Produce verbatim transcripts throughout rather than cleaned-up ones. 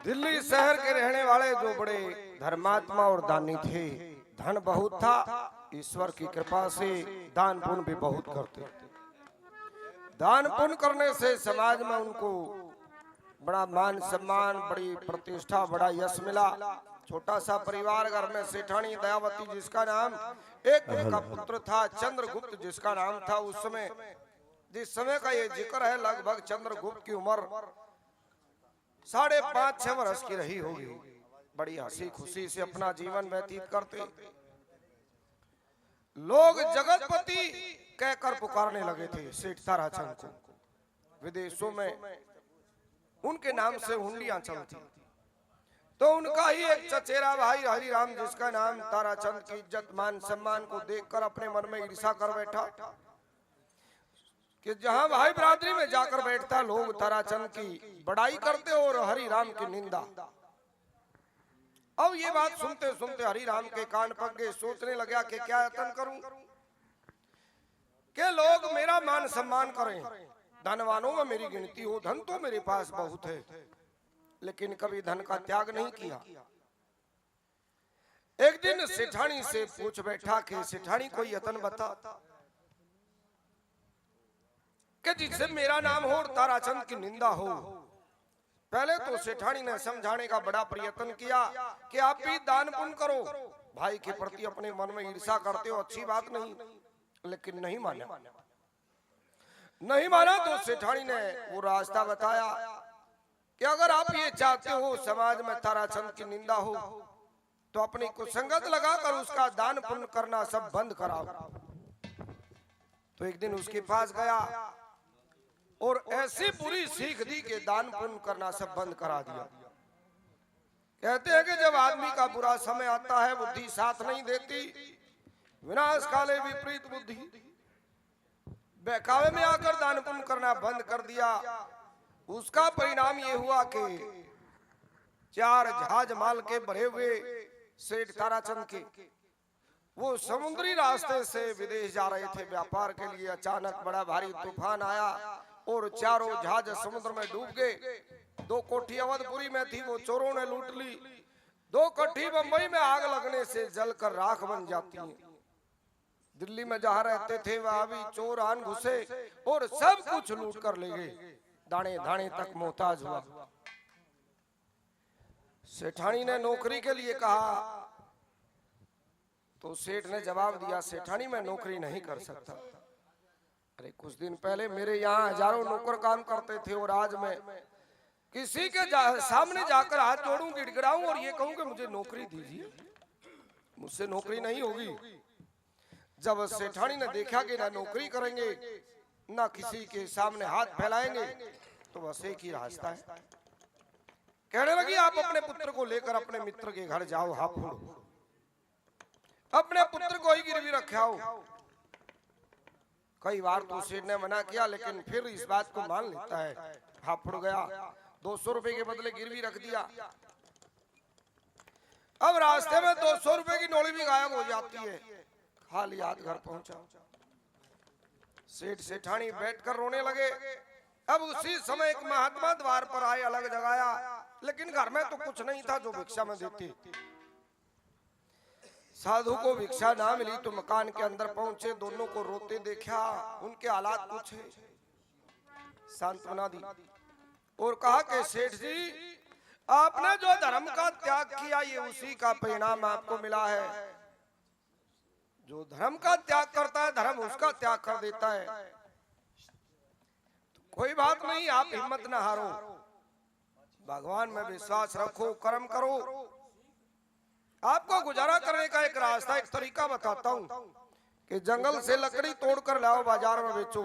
दिल्ली शहर के रहने वाले जो बड़े धर्मात्मा और दानी थे, धन बहुत था, ईश्वर की कृपा से दान पुण्य भी बहुत करते। दान पुण्य करने से समाज में उनको बड़ा मान सम्मान, बड़ी प्रतिष्ठा, बड़ा यश मिला। छोटा सा परिवार, घर में सेठानी दयावती जिसका नाम, एक उनका पुत्र था चंद्रगुप्त जिसका नाम था। उस समय, जिस समय का ये जिक्र है, लगभग चंद्रगुप्त की उम्र साढ़े पाँच छह वर्ष की रही होगी। बड़ी हंसी खुशी से अपना जीवन व्यतीत करते। लोग जगतपति कहकर पुकारने लगे थे सेठ ताराचंद को। विदेशों में उनके नाम से हुंडियां चलती, तो उनका ही एक चचेरा भाई हरिराम, जिसका नाम ताराचंद की इज्जत मान सम्मान को देखकर अपने मन में ईर्ष्या कर बैठा कि जहां भाई बिरादरी में जाकर बैठता, लोग ताराचंद की बड़ाई करते और हरिराम की निंदा। अब ये बात सुनते सुनते हरिराम के कान पक गए। सोचने लगा कि क्या यत्न करूं कि लोग मेरा मान सम्मान करें, धनवानों में मेरी गिनती हो, धन तो मेरे पास बहुत है, लेकिन कभी धन का त्याग नहीं किया। एक दिन सेठानी से पूछ बैठा कि सेठानी, कोई यत्न बता कि जिससे मेरा नाम हो और ताराचंद की निंदा हो। पहले तो सेठानी ने समझाने का बड़ा प्रयत्न किया कि आप भी दान पुण्य करो, भाई के प्रति अपने मन में ईर्ष्या करते हो, अच्छी बात नहीं, लेकिन नहीं माना। नहीं माना तो सेठानी ने वो रास्ता बताया कि अगर आप ये चाहते हो समाज में ताराचंद की निंदा हो, तो अपनी कुसंगत लगाकर उसका दान पुण्य करना सब बंद कराओ। तो एक दिन उसके पास गया और ऐसी बुरी सीख दी कि दान पुण्य करना सब बंद करा दिया। कहते हैं कि जब आदमी का बुरा समय आता है, बुद्धि साथ नहीं देती, विनाश काले विपरीत बुद्धि, बहकावे में आकर दान पुण्य करना बंद कर दिया। उसका परिणाम ये हुआ कि चार जहाज माल के भरे हुए सेठ ताराचंद के, वो समुद्री रास्ते से विदेश जा रहे थे व्यापार के लिए। अचानक बड़ा भारी तूफान आया और चारों जहाज समुद्र में डूब गए। दो कोठी अवधपुरी में थी, वो चोरों ने लूट ली। दो कोठी बंबई में आग लगने से जलकर राख बन जाती है। दिल्ली में जहां रहते थे, वहां भी चोर आन घुसे और सब कुछ लूट कर ले गए, दाने दाने तक मोहताज हुआ। सेठानी ने नौकरी के लिए कहा, तो सेठ ने जवाब दिया, सेठानी, मैं नौकरी नहीं कर सकता। अरे, कुछ दिन पहले मेरे यहाँ हजारों नौकर काम करते थे और आज मैं किसी के जा, सामने जाकर हाथ जोड़ूं, गिड़गिड़ाऊं और ये कहूं कि मुझे नौकरी दीजिए, मुझसे नौकरी नहीं होगी। जब सेठानी ने देखा कि ना नौकरी करेंगे, ना किसी के सामने हाथ फैलाएंगे, तो बस एक ही रास्ता है। कहने लगी, आप अपने पुत्र को लेकर अपने मित्र के घर जाओ, हाफुड़, अपने पुत्र को ही गिरवी रखे आओ। कई बार तो सेठ ने मना किया, लेकिन फिर इस बात को मान लेता है। हाफुड़ गया, दो सौ रुपए के बदले गिरवी रख दिया। अब रास्ते में दो सौ रुपए की नोली भी गायब हो जाती है। खाली हाथ घर पहुंचा। सेठ सेठानी बैठकर रोने लगे। अब उसी समय एक महात्मा द्वार पर आए, अलग जगाया, लेकिन घर में तो कुछ नहीं था जो भिक्षा में देते। साधु को भिक्षा ना मिली तो मकान के अंदर पहुंचे, दोनों को रोते देखा, उनके हालात पूछे, सांत्वना दी और कहा कि सेठ जी, आपने जो धर्म का त्याग किया, ये उसी का परिणाम आपको मिला है। जो धर्म का त्याग करता है, धर्म उसका त्याग कर देता है। तो कोई बात नहीं, आप हिम्मत ना हारो, भगवान में विश्वास रखो, कर्म करो। आपको गुजारा करने का एक रास्ता, एक तरीका बताता हूँ कि जंगल से लकड़ी तोड़कर लाओ, बाजार में बेचो।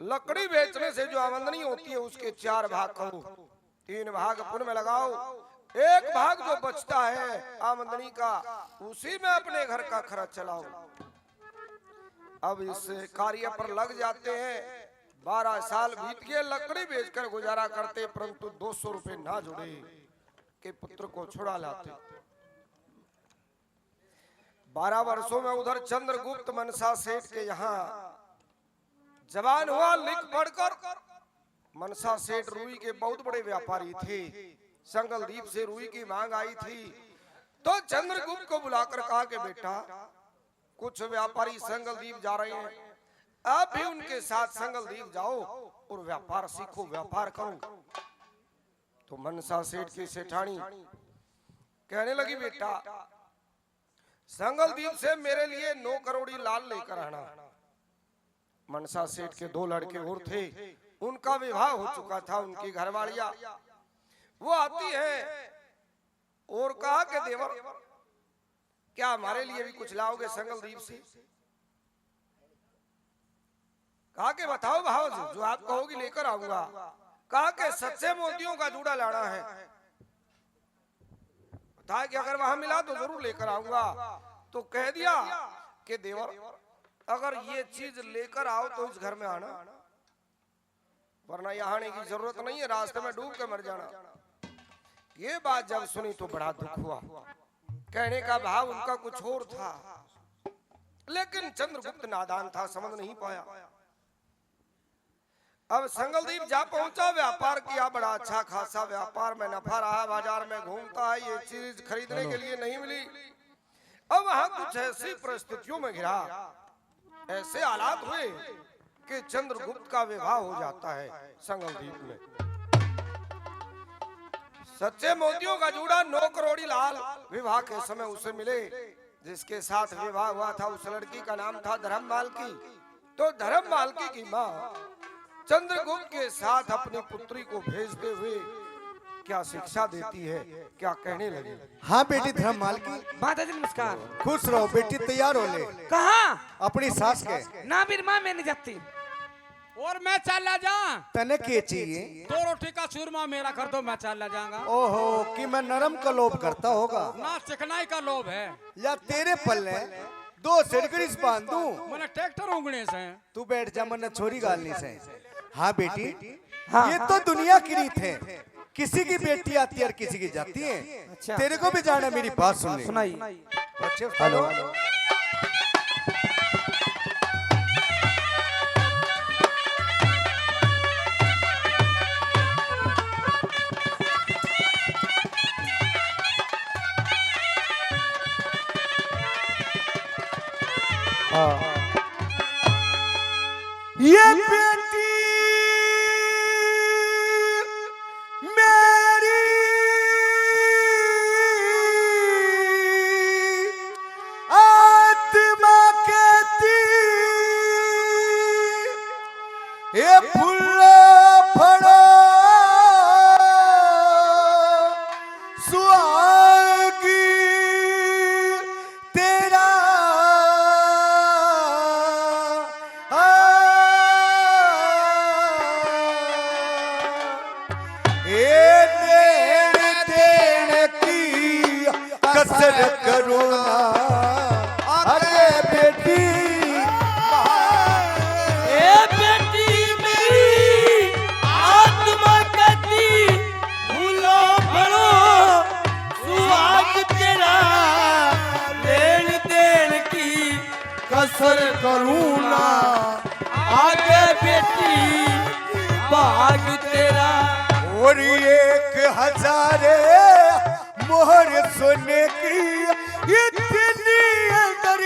लकड़ी बेचने से जो आमदनी होती है, उसके चार भाग करो, तीन भाग पुण्य में लगाओ, एक भाग जो बचता है आमदनी का, उसी में अपने घर का खर्च चलाओ। अब इस कार्य पर लग जाते हैं। बारह साल बीत गए, लकड़ी बेचकर गुजारा करते, परंतु दो सौ रुपए ना जुड़े कि पुत्र को छुड़ा लाते। बारह वर्षों में उधर चंद्रगुप्त मनसा सेठ के यहाँ जवान हुआ, लिख पढ़कर। मनसा सेठ रूई के बहुत बड़े व्यापारी थे। संगलदीप से रुई की मांग आई थी, तो चंद्रगुप्त को बुलाकर कहा कि बेटा, कुछ व्यापारी संगलदीप जा रहे हैं, आप भी उनके साथ संगलदीप जाओ और व्यापार सीखो, व्यापार करो। तो मनसा सेठ की सेठानी कहने लगी, बेटा, संगलदीप से मेरे लिए नौ करोड़ी लाल लेकर आना। मनसा सेठ के दो लड़के और थे, उनका विवाह हो चुका था, उनकी घरवालिया वो आती है और कहा कि देवर, क्या हमारे लिए भी कुछ लाओगे संगलदीप से? कहा कि बताओ भाव जी, जो आप कहोगी लेकर आऊंगा। कहा कि सच्चे मोतियों का जूड़ा लाना है, बताया कि अगर वहां मिला तो जरूर लेकर आऊंगा। तो कह दिया कि देवर, अगर ये चीज लेकर आओ तो इस घर में आना, वरना यहाँ आने की जरूरत नहीं है, रास्ते में डूब के मर जाना। ये बात जब सुनी तो बड़ा दुख हुआ। कहने का भाव उनका कुछ और था, लेकिन चंद्रगुप्त नादान था, समझ नहीं पाया। अब संगलदीप जा पहुंचा, व्यापार किया, बड़ा अच्छा खासा व्यापार में नफा रहा, बाजार में घूमता है, ये चीज खरीदने के लिए नहीं मिली। अब वहां कुछ ऐसी परिस्थितियों में घिरा, ऐसे हालात हुए कि चंद्रगुप्त का विवाह हो जाता है संगलदीप में। सच्चे मोतियों का जूड़ा, नौ करोड़ी लाल विवाह के समय उसे मिले, जिसके साथ विवाह हुआ था, उस लड़की का नाम था धर्म मालकी। तो धर्म मालकी की माँ चंद्रगुप्त के साथ अपनी पुत्री को भेजते हुए क्या शिक्षा देती है, क्या कहने लगी? हाँ बेटी धर्म मालकी। माता जी नमस्कार। खुश रहो बेटी, तैयार हो ले। कहाँ? अपनी सास के। ना मेरी माँ, मैं नहीं जाती। और मैं चला जा। तने के चाहिए? दो रोटी का चूरमा मेरा कर दो, मैं चला जाऊंगा। ओहो, कि मैं नरम का लोभ करता होगा? ना, चिकनाई का लोभ है। या तेरे पल्ले दो सिरगरीस बांध दूं? मैंने ट्रैक्टर उंगने से। तू बैठ जा, मन्ने छोरी गालनी से। हाँ बेटी, हाँ। ये तो दुनिया की रीत है, किसी की बेटी आती है और किसी की जाती है। अच्छा। तेरे को भी जाना, मेरी बात सुन ले। सुनाई। अच्छे हेलो। हाँ। ये बेटी मेरी आत्मा कहती, ये फूलो फड़ो सुहागी तेरा। आ, ए देन देन की कसर करूँ ना, अरे बेटी। ए बेटी मेरी आत्मा कहती, भूलो भलो सुहाग तेरा, लेन देन की कसर करूँ ना, आगे बेटी भाग तेरा। और एक हजार मोहर सोने की इतनी अंदर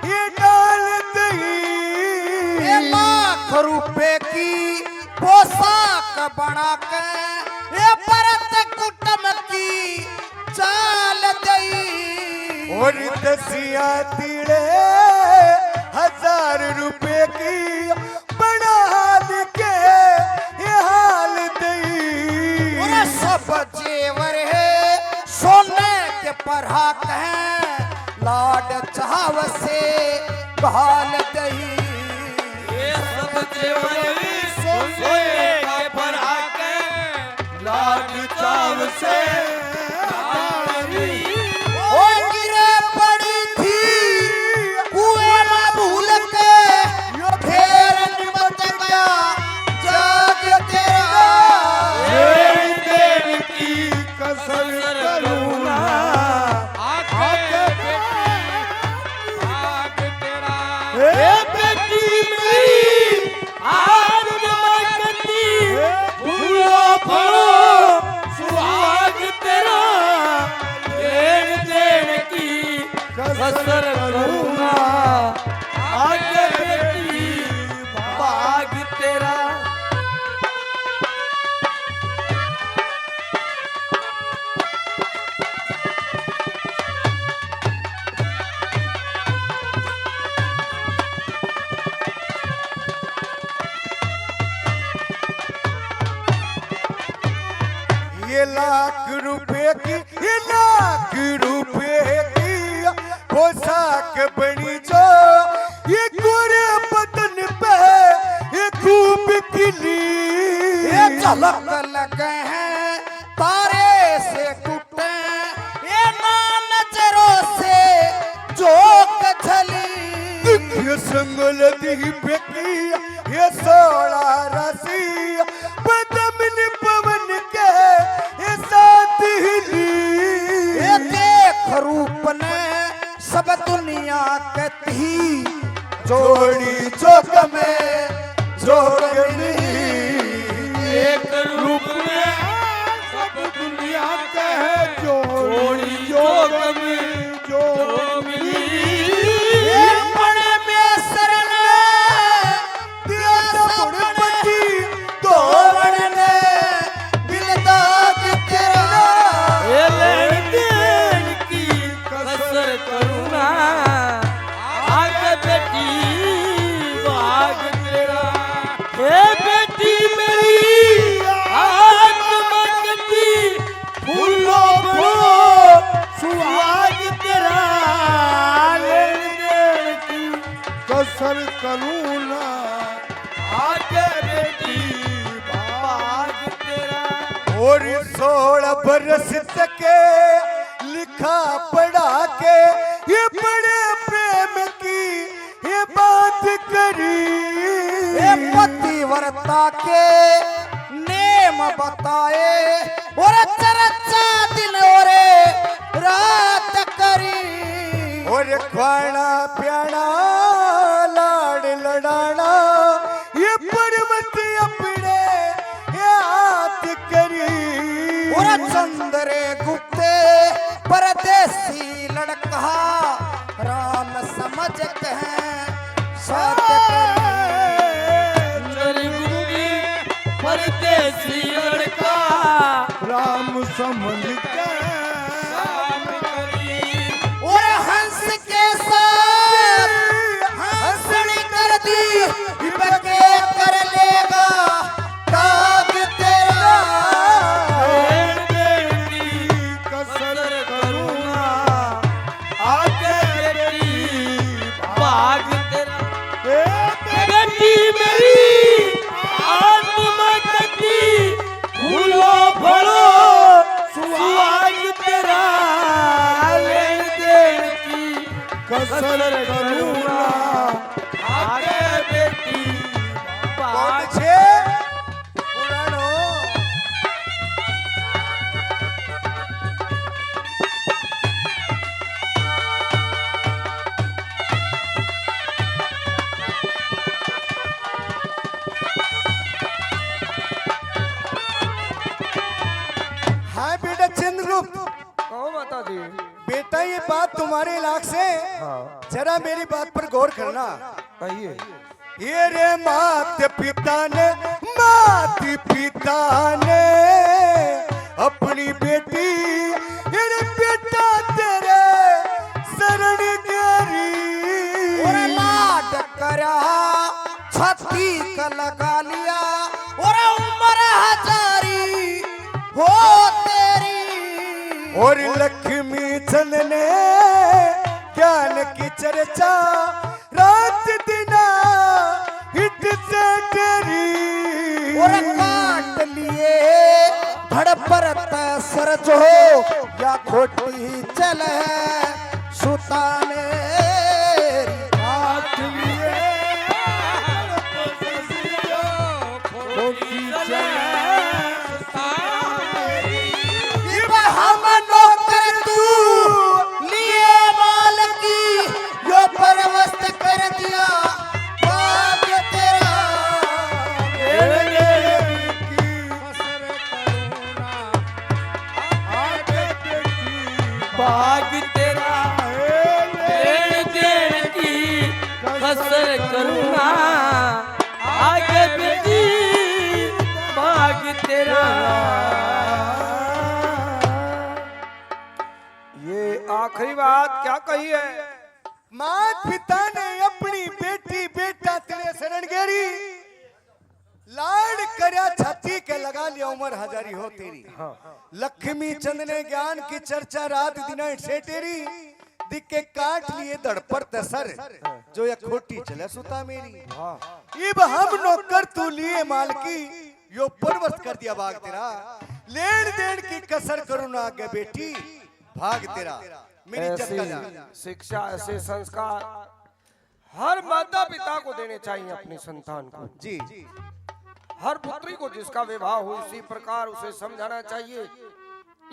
ये डाल दई। ए लाख रुपए की पोशाक बना के, ए परत कुटम की चाल दई। और दसिया तीड़े हजार रुपए की बना के ये हाल दई। और सब जेवर है सोने के पराग हैं, लाड चाव से घाल दई। ये सब जेवर सोने के पराग हैं, लाड चाव से घाल दई। ओ गिरे पड़ी थी कुएं में भूल के, यो फेर निमट गया जाग तेरा। ये तेरी की कसर करूँ ना, आके बेटी भाग तेरा। ए बेटी मेरी आत्मा कहती, भूलो भलो, सुहाग ये लाख रुपए की, ये लाख रुपए की पोशाक बनी जो, ये गोरे बदन पे ये खूब खिली। ये झलक लगे हैं तारे से टूटे, ये ना नजरों से झोंक झली। ये संगल दी बेटी, ये सोला राशि, पद्मिनी पवन के ये साथ हिली। ये देख रूप ने सब दुनिया कहती, जोड़ी जोग में जोग नहीं। एक रूप में सब दुनिया कहे, जोड़ी जोग में जोग नहीं। ये परमेश्वर ने दिया सब पति धोवण ने दिल दाग तेरा। ये लेन देन की कसर करूँ ना, आगे बेटी भाग तेरा। हे बेटी मेरी आत्मा गति, फूलो फूलो सुहाग तेरा। लेन देन की कसर करूँ ना, आगे बेटी भाग तेरा। और सोलह बरस तक लिखा पढ़ा के ये बड़े प्रेम की ये बात करी। ये पतिव्रता के नेम बताए और चर्चा दिन और रात करी। और खाना प्याना लाड़ लड़ाना ये पर्वत अपने ये हाथ करी। और चंद्रगुप्त परदेसी लड़का राम समझ के हैं साथ करी। चंद्रगुप्त परदेसी लड़का राम समझ के और हंस के साथ हंसनी कर दी, इब के कर लेगा दाग तेरा। कसर करूँगा आगे बेटी भाग तेरा। ए बेटी मेरी आत्मा गति, फूलो फलो सुहाग तेरा। लेन देन की कसर करूँगा आगे बेटी भाग। कौन छे? पुराणो। हाँ बेटा चंद्रगुप्त। कहो माता जी। बेटा, ये बात तुम्हारे इलाक से। हाँ। जरा मेरी बात पर गौर करना। कहिए। ये रे मात पिता ने, मात पिता ने अपनी बेटी, ये रे बेटा तेरे शरण गेरी। और लाड करा छाती का लगा लिया, और उम्र हजारी हो तेरी। और लक्ष्मी चंद ने ज्ञान की चर्चा रात दिना हिट से डरी। और काट लिए धड़ पर तै सर जो या खोटी चल है सुताने। काट लिए खोटी चल है। इब हम नौकर तू लिए माल की, यो परवस्त कर दिया भाग तेरा। भाग तेरा, लेन देन की कसर करूँगा। आगे बेटी भाग तेरा। ये आखिरी बात क्या कही है? मात पिता ने अपनी बेटी बेटा तेरे शरण गेरी। ताड़ करया छाती के, लगा लिया उम्र हजारी हो तेरी। हाँ। लक्ष्मी चंद ने ज्ञान की चर्चा रात दिन से तेरी, दिखे काट लिए धड़ पर तै सर, जो या खोटी चले सुता मेरी। हाँ। इब हम नौकर तू लिए मालकी, यो परवस्त कर दिया भाग तेरा। लेन देन की कसर करूँ ना आगे बेटी, भाग तेरा। मेरी इज्जत का ऐसी ध्यान। शिक्षा, ऐसे संस्कार हर माता पिता को देने चाहिए अपनी संतान को। जी। हर पुत्री को जिसका विवाह हो, इसी प्रकार उसे समझाना चाहिए।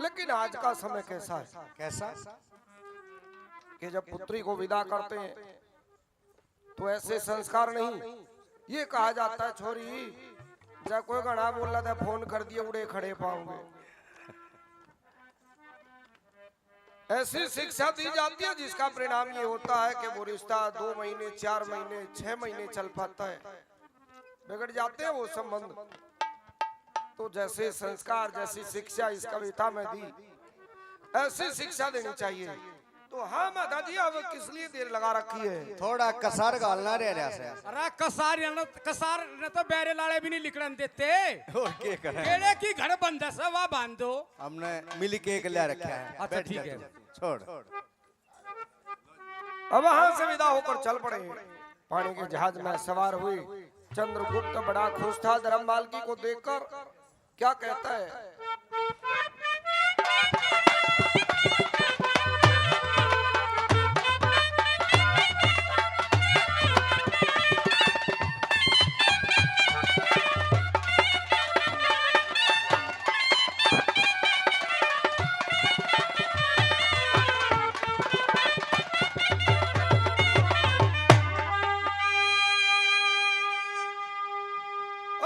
लेकिन आज का समय कैसा है? कैसा? कि जब पुत्री को विदा करते हैं तो ऐसे संस्कार नहीं, ये कहा जाता है, "छोरी, जा कोई घना बोला था, फोन कर दिए, उड़े खड़े पाओगे।" ऐसी शिक्षा दी जाती है जिसका परिणाम ये होता है कि वो रिश्ता दो महीने, चार महीने, छह महीने चल पाता है, बिगड़ जाते हैं वो संबंध। तो जैसे संस्कार, जैसी शिक्षा इस कविता में दी, ऐसी शिक्षा देनी चाहिए। तो हाँ माता जी, अब किस लिए देर लगा रखी है? थोड़ा कसार घालना रह रहा है। अरे कसार ने, कसार ने तो बैरे लाले भी नहीं लिकड़न देते। और क्या करें? केड़े की घड़ बंद है, सवा बांध दो। हमने मिल के एक ले रखा है। अच्छा, बैठ ठीक जा है। तू। छोड़। अब वहां से विदा होकर चल पड़े। पानी के जहाज में सवार हुई। चंद्रगुप्त बड़ा खुश था धर्म मालकी को देखकर। क्या कहता है?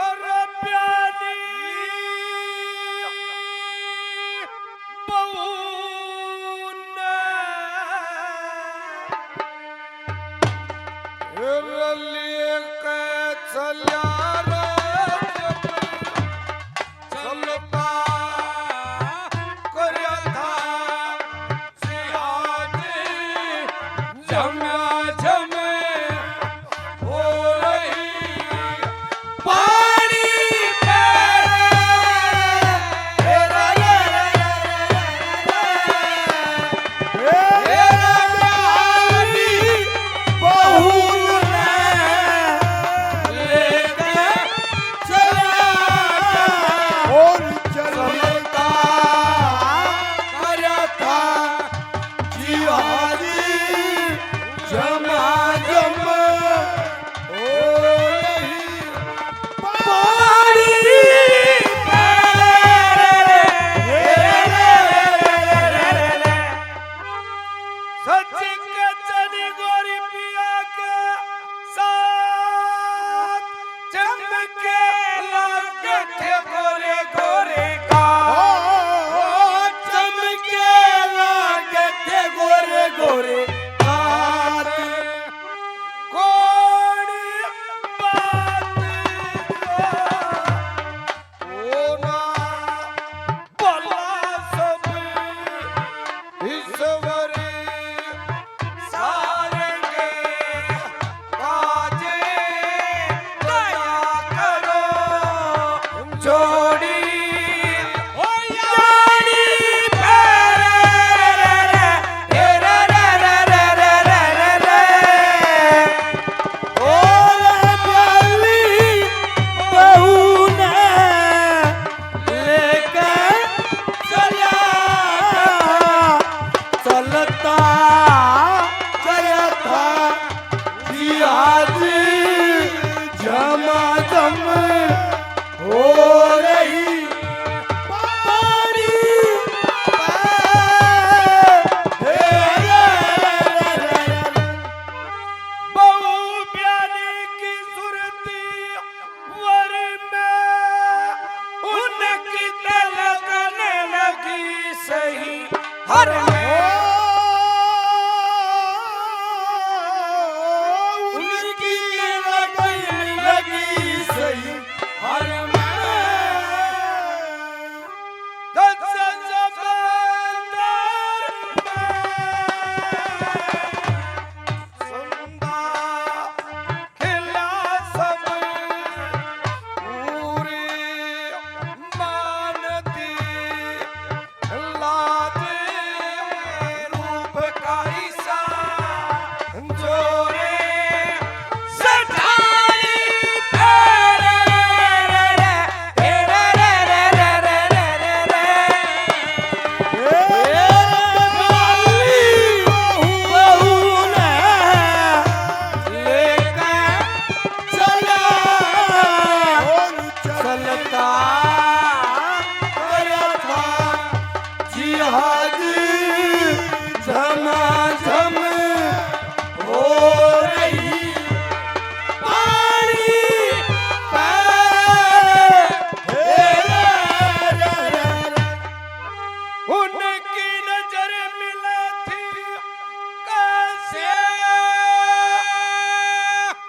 अरे प्यारी बहू ने रलिए के चल्या रे जब चलता करया था। झमाझम हो रही पानी पे। बहू ने लेके चला और चलता करया था जिहादी झमाझम हो रही पानी। सच के चली गोरी पिया के साथ चमके लागे थे गोरे गोरे गाल। ओ, चमके लागे थे गोरे गोरे गाल। कोड़ी बात ओ ना भला सब ईश्वर सारंग काज दया करो जोड़ी ओ यारी पैर। ओ रे प्याली बहू ने लेके चला, चलता गया था जिहादी झमाझम हो रही पानी। बहू प्यारी की सुरती वर में उनकी तलकन लगी सही हर में। उनकी तलकन लगी सही हर में। दस समंदर में सुंदा खिला सब आज झमाझम हो रही पानी पे। उनकी नजर मिले थी कैसे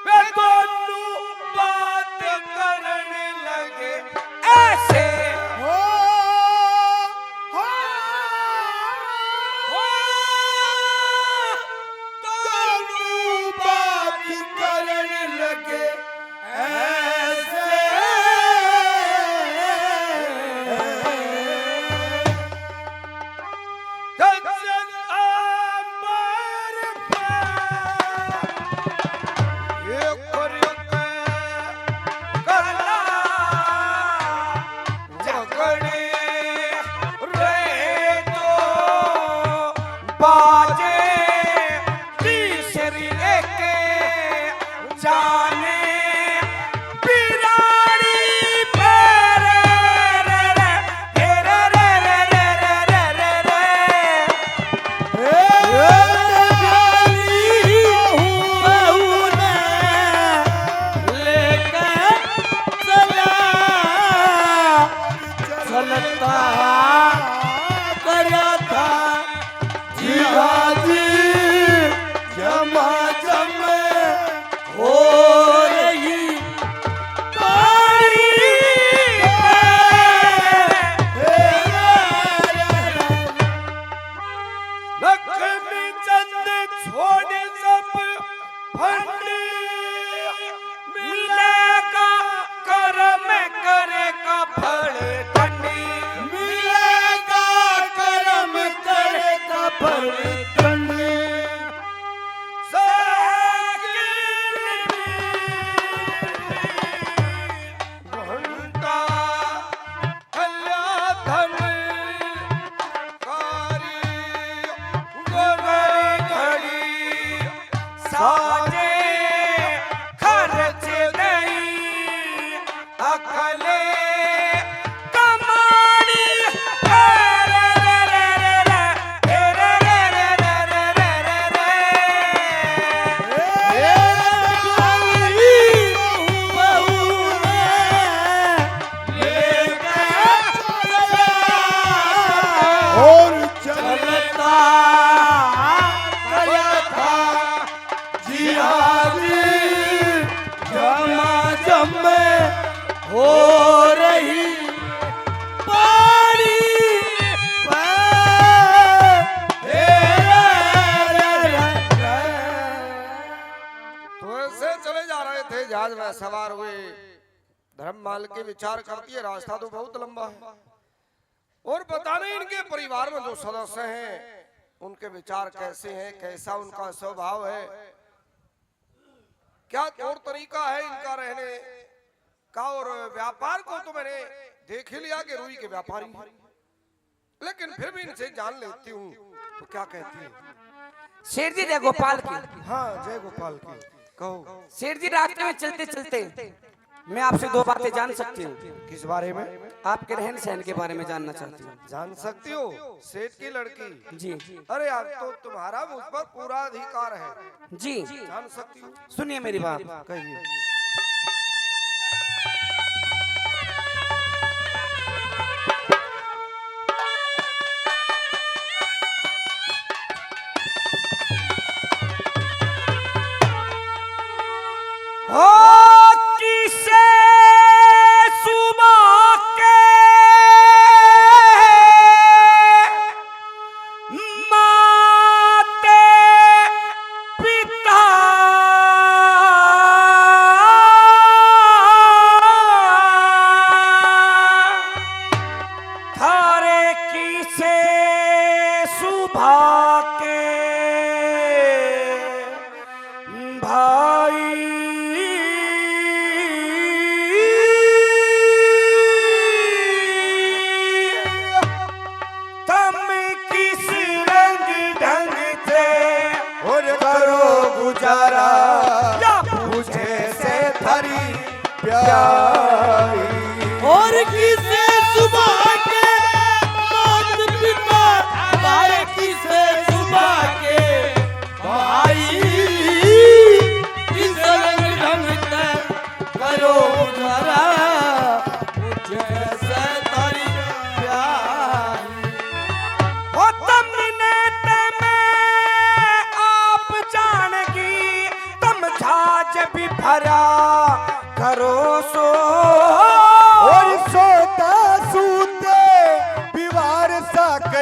वे दोनों बात करने लगे ऐसे। हो, हो, हो, दोनों बात करने लगे ऐसे। विचार करती है, रास्ता तो बहुत लंबा है। और पता नहीं इनके परिवार में जो सदस्य हैं, उनके विचार कैसे हैं, कैसा उनका स्वभाव है, क्या तौर तरीका है इनका रहने का। और व्यापार को तो मैंने देख ही लिया कि रुई के व्यापारी हैं, लेकिन फिर भी इनसे जान लेती हूँ तो क्या कहती है। सेठ जी, जय गोपाल की। हाँ, जय गोपाल की। कहो। सेठ जी, रास्ते में चलते चलते मैं आपसे दो बातें जान सकती हूँ। किस बारे में? आपके रहन सहन के बारे में जानना चाहती हूँ। जान सकती हो? सेठ की लड़की। जी। अरे यार, तो तुम्हारा मुझ पर पूरा अधिकार है। जी। जान सकती हो। सुनिए मेरी बात। कहिए।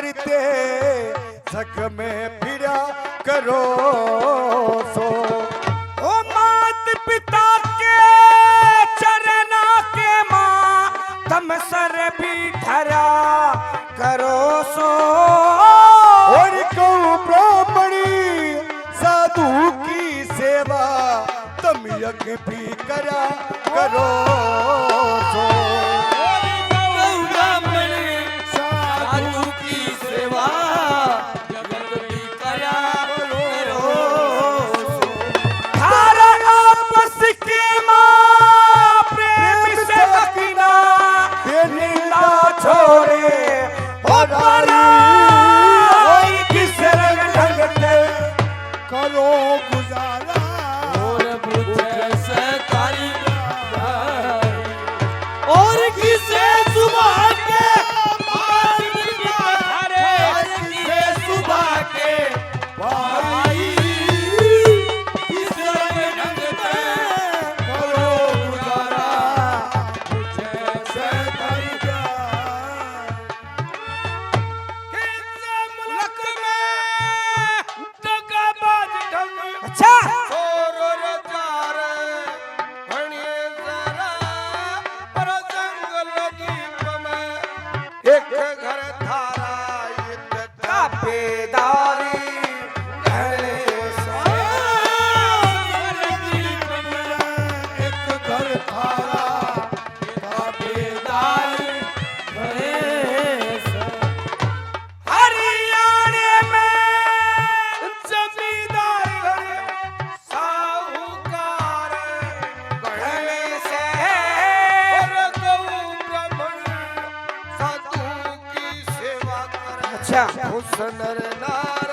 करते जग में फिरा करो सो। ओ मात पिता के चरना के माँ तम सर भी ठहरा करो सो। और गौ ब्राह्मणी साधु की सेवा तम यज्ञ भी करा करो सो। गौ ब्राह्मणी साधु की सेवा जगत भी करा करो सो। थारा आपस की माँ प्रेम से अकिना, निंदा छोड़े ओ पराई, किस रंग ढंग ते करो गुजारा। और बुझे से तारी और किसे सुबह के अरे किसे सुबह के भाई, किस रंग ढंग ते करो गुजारा। बुझे से तारी मुल्क में दगाबाज ढंग अच्छा। छोरो रे जा रे, हणिए जरा, पर जंगल दीप में एक घर थारा, एक ताबेदारी घणे से। एक घर थारा, ताबेदारी घणे से। हरियाणे में जमींदार घर साहूकार घणे से। और गौ ब्राह्मण साधु की सेवा कर। अच्छा। खुश नर नार।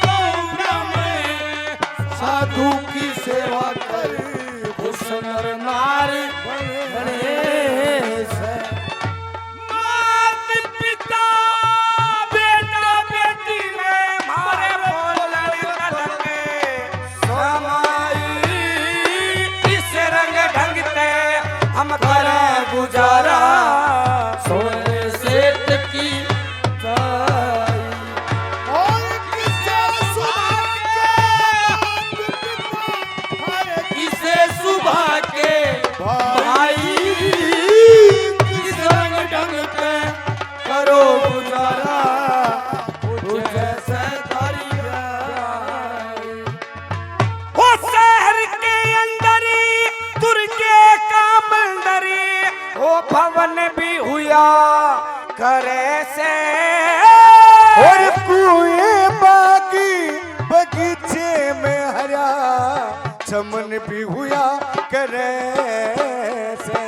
गौ ब्राह्मण साधु की सेवा कर। खुश नर नार घणे से। मात पिता बेटा बेटी में मारे बोलन कलंगे समाई। इस रंग ढंग ते हम करें गुजारा। सोने सेठ की ताई। और किसे सुबह के किसे सुबह के भाई, किस रंग ढंग पे करो गुजारा, तुझे से तारी प्यारी। ओ शहर के अंदर दुर्गे का मंदिर, ओ भवन भी हुआ करे से। और कुएं बागी बगीचे में हरा चमन भी हुआ करे से।